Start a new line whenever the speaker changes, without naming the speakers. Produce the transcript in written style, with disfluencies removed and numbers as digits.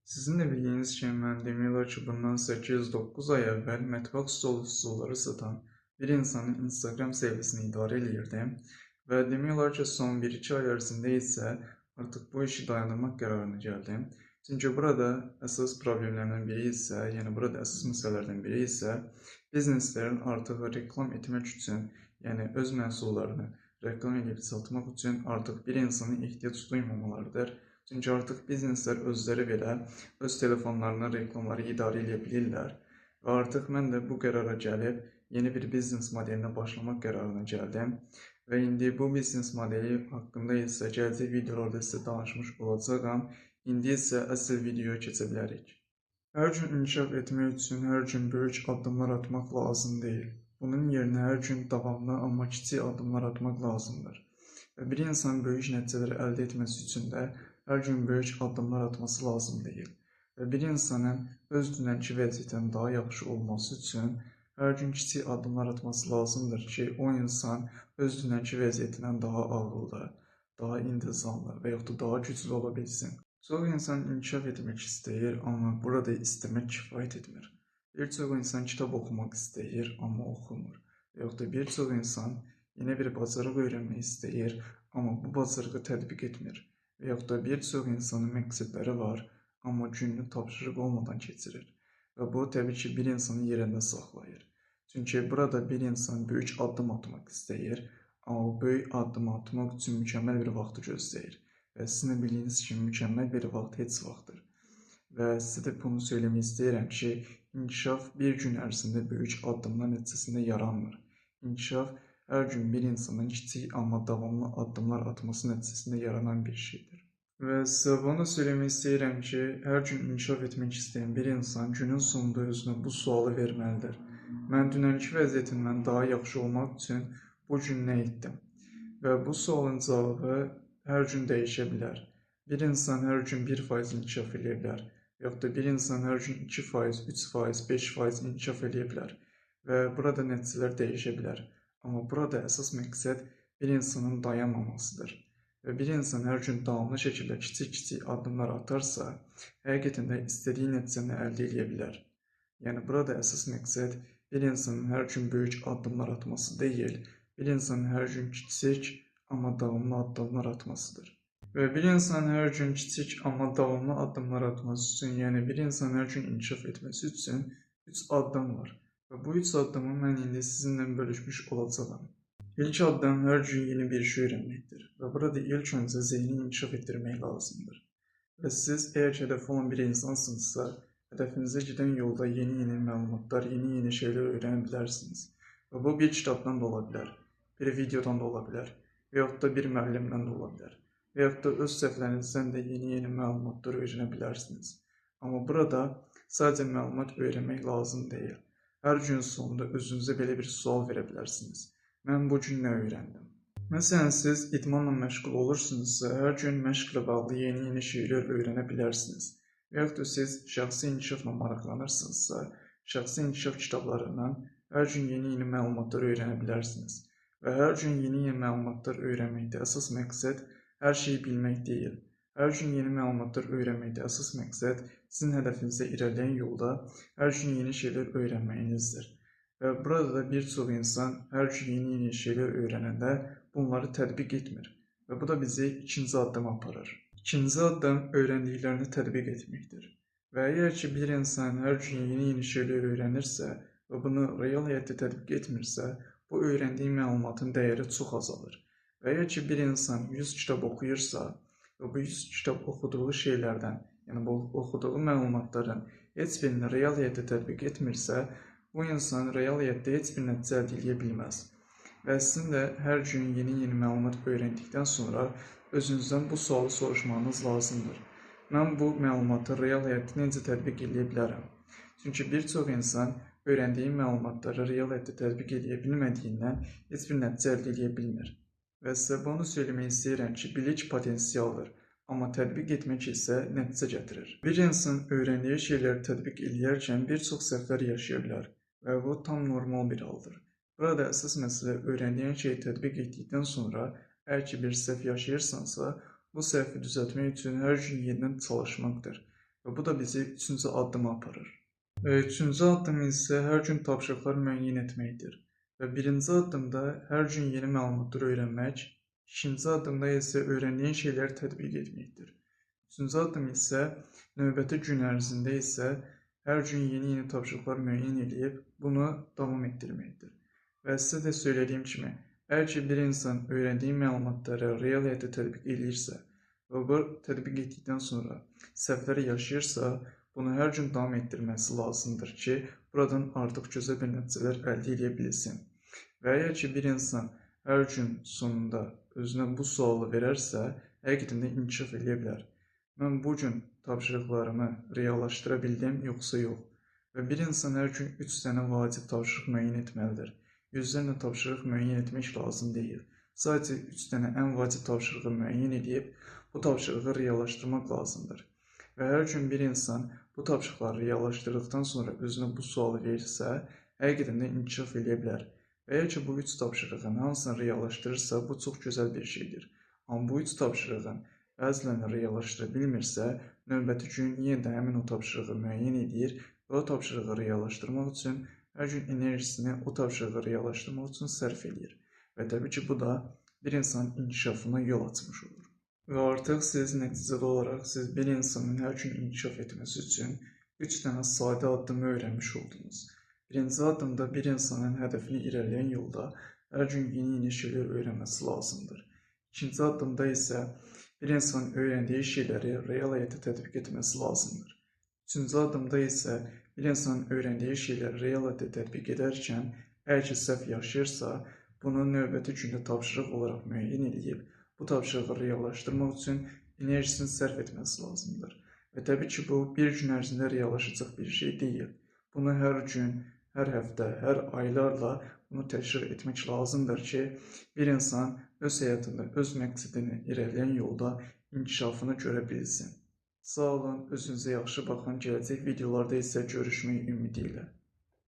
Sizin də bildiyiniz kimi mən demək olar ki, bundan 8-9 ay əvvəl mətbəx stolu stulları satan bir insanın Instagram səhifəsini idarə eləyirdim və demək olar ki, son 1-2 ay ərzində isə artıq bu işi dayandırmaq qərarına gəldim. Çünki burada əsas problemlərdən biri isə, yəni burada əsas məsələlərdən biri isə bizneslərin artıq reklam etmək üçün, yəni öz məhsullarını reklam edib satmaq üçün artıq bir insana ehtiyac duymamalarıdır. Çünki artıq bizneslər özləri belə öz telefonlarına reklamları idarə edə bilirlər. Və artıq mən də bu qərara gəlib yeni bir biznes modelinə başlamaq qərarına gəldim. Və indi bu biznes modeli haqqında isə gələcək videolarda sizə danışmış olacağam. İndi isə əsl videoya keçə bilərik. Hər gün inkişaf etmək üçün hər gün böyük addımlar atmaq lazım deyil. Bunun yerinə hər gün davamlı, amma kiçik addımlar atmaq lazımdır. Və bir insan böyük nəticələr əldə etməsi üçün də hər gün böyük addımlar atması lazım deyil. Və bir insanın öz dünənki vəziyyətindən daha yaxşı olması üçün hər gün kiçik addımlar atması lazımdır ki, o insan öz dünənki vəziyyətindən daha ağıllı, daha intizamlı və yaxud da daha güclü ola bilsin. Çox insan inkişaf etmək istəyir, amma burada istəmək kifayət etmir. Bir çox insan kitab oxumaq istəyir, amma oxumur. Və yaxud da bir çox insan yeni bir bacarıq öyrənmək istəyir, amma bu bacarığı tətbiq etmir. Və yaxud da bir çox insanın məqsədləri var, amma gününü tapşırıq olmadan keçirir. Və bu təbii ki, bir insanı yerində saxlayır. Çünki burada bir insan böyük addım atmaq istəyir, amma o böyük addım atmaq üçün mükəmməl bir vaxtı gözləyir. Və sizin də bildiyiniz kimi mükəmməl bir vaxt heç vaxtdır. Və sizə də bunu söyləmək istəyirəm ki, inkişaf bir gün ərzində böyük addımlar nəticəsində yaranmır. İnkişaf hər gün bir insanın kiçik, amma davamlı addımlar atması nəticəsində yaranan bir şeydir. Və sizə bunu söyləmək istəyirəm ki, hər gün inkişaf etmək istəyən bir insan günün sonunda özünə bu sualı verməlidir. Mən dünənki vəziyyətimdən daha yaxşı olmaq üçün bu gün nə etdim? Və bu sualın cavabı hər gün dəyişə bilər. Bir insan hər gün 1% inkişaf eləyə bilər. Yoxud da bir insan hər gün 2%, 3%, 5% inkişaf eləyə bilər. Və burada nəticələr dəyişə bilər. Amma burada əsas məqsəd bir insanın dayanmamasıdır. Və bir insan hər gün davamlı şəkildə kiçik-kiçik addımlar atarsa, həqiqətən də istədiyi nəticəni əldə eləyə bilər. Yəni burada əsas məqsəd bir insanın hər gün böyük addımlar atması deyil, bir insanın hər gün kiçik, amma davamlı addımlar atmasıdır. Və bir insanın hər gün kiçik, amma davamlı addımlar atması üçün, yəni bir insanın hər gün inkişaf etməsi üçün 3 addım var. Və bu 3 addımı mən indi sizinlə bölüşmüş olacağam. İlk addım hər gün yeni bir şey öyrənməkdir və burada ilk öncə zehni inkişaf etdirmək lazımdır. Və siz əgər ki, hədəfi olan bir insansınızsa, hədəfinizə gedən yolda yeni-yeni məlumatlar, yeni-yeni şeylər öyrənə bilərsiniz. Və bu bir kitabdan da ola bilər, bir videodan da ola bilər və yaxud da bir müəllimdən də ola bilər və yaxud da öz səhvlərinizdən də yeni-yeni məlumatlar öyrənə bilərsiniz. Amma burada sadəcə məlumat öyrənmək lazım deyil. Hər gün sonunda özünüzə belə bir sual verə bilərsiniz. Mən bu gün nə öyrəndim? Məsələn, siz idmanla məşğul olursunuzsa, hər gün məşqlə bağlı yeni-yeni şeylər öyrənə bilərsiniz. Və yaxud da siz şəxsi inkişafla maraqlanırsınızsa, şəxsi inkişaf kitablarından hər gün yeni-yeni məlumatlar öyrənə bilərsiniz. Və hər gün yeni-yeni məlumatlar öyrənməkdə əsas məqsəd hər şeyi bilmək deyil. Hər gün yeni məlumatlar öyrənməkdə əsas məqsəd sizin hədəfinizə irəliləyən yolda hər gün yeni şeylər öyrənməyinizdir. Və burada da bir çox insan hər gün yeni-yeni şeylər öyrənəndə bunları tətbiq etmir. Və bu da bizi ikinci addıma aparır. İkinci addım öyrəndiklərini tətbiq etməkdir. Və əgər ki, bir insan hər gün yeni-yeni şeylər öyrənirsə və bunu real həyatda tətbiq etmirsə, bu öyrəndiyi məlumatın dəyəri çox azalır. Və əgər ki, bir insan 100 kitab oxuyursa və bu 100 kitab oxuduğu şeylərdən, yəni bu oxuduğu məlumatların heç birini real həyatda tətbiq etmirsə, bu insan real həyatda heç bir nəticə əldə edə bilməz. Və sizin də hər gün yeni-yeni məlumat öyrəndikdən sonra özünüzdən bu sualı soruşmanız lazımdır. Mən bu məlumatı real həyatda necə tətbiq edə bilərəm? Çünki bir çox insan öyrəndiyi məlumatları real həyatda tətbiq edə bilmədiyindən heç bir nəticə əldə edə bilmir. Və sizə bunu söyləmək istəyirəm ki, bilik potensialdır, amma tətbiq etmək isə nəticə gətirir. Bir insan öyrəndiyi şeyləri tətbiq eləyərkən bir çox səhvlər yaşaya bilər və bu tam normal bir haldır. Burada əsas məsələ öyrəndiyin şeyi tətbiq etdikdən sonra əgər ki bir səhv yaşayırsansa, bu səhvi düzəltmək üçün hər gün yenidən çalışmaqdır. Və bu da bizi üçüncü addıma aparır. Və üçüncü addım isə hər gün tapşırıqlar müəyyən etməkdir. Və birinci addımda hər gün yeni məlumatlar öyrənmək, ikinci addımda isə öyrəndiyin şeyləri tətbiq etməkdir. Üçüncü addım isə növbəti gün ərzində isə hər gün yeni-yeni tapşırıqlar müəyyən edib bunu davam etdirməkdir. Və sizə də söylədiyim kimi, əgər ki bir insan öyrəndiyi məlumatları real həyatda tətbiq eləyirsə və bu tətbiq etdikdən sonra səhvləri yaşayırsa, bunu hər gün davam etdirməsi lazımdır ki, buradan artıq gözəl bir nəticələr əldə edə bilsin. Və əgər ki bir insan hər gün sonunda özünə bu sualı verərsə, həqiqətən də inkişaf eləyə bilər. Mən bu gün tapşırıqlarımı reallaşdıra bildim, yoxsa yox? Və bir insan hər gün 3 dənə vacib tapşırıq müəyyən etməlidir. Yüzlərlə tapşırıq müəyyən etmək lazım deyil. Sadəcə 3 dənə ən vacib tapşırığı müəyyən edib, bu tapşırığı reallaşdırmaq lazımdır. Və hər gün bir insan bu tapşırıqları reallaşdırdıqdan sonra özünə bu sualı verirsə, həqiqətən də inkişaf eləyə bilər. Və əgər ki bu 3 tapşırığın hansını reallaşdırırsa, bu çox gözəl bir şeydir. Amma bu 3 tapşırığın bəzilərini reallaşdıra bilmirsə, növbəti gün yenə də həmin o tapşırığı müəyyən edir və o tapşırığı reallaşdırmaq üçün hər gün enerjisini o tapşırığı reallaşdırmaq üçün sərf eləyir. Və təbii ki, bu da bir insanın inkişafına yol açmış olur. Və artıq siz nəticəli olaraq siz bir insanın hər gün inkişaf etməsi üçün 3 dənə sadə addımı öyrənmiş oldunuz. Birinci addımda bir insanın hədəfini irəliləyən yolda hər gün yeni-yeni şeylər öyrənməsi lazımdır. İkinci addımda isə bir insanın öyrəndiyi şeyləri real həyata tətbiq etməsi lazımdır. Üçüncü addımda isə bir insanın öyrəndiyi şeyləri real həyata tətbiq edərkən, əgər ki səhv yaşayırsa, bunu növbəti gündə tapşırıq olaraq müəyyən edib, bu tapşırığı reallaşdırmaq üçün enerjisini sərf etməsi lazımdır. Və təbii ki, bu bir gün ərzində reallaşacaq bir şey deyil. Bunu hər gün, hər həftə, hər aylarla bunu təkrar etmək lazımdır ki, bir insan öz həyatında, öz məqsədini irəliləyən yolda inkişafını görə bilsin. Sağ olun, özünüzə yaxşı baxın. Gələcək videolarda isə görüşmək ümidi ilə.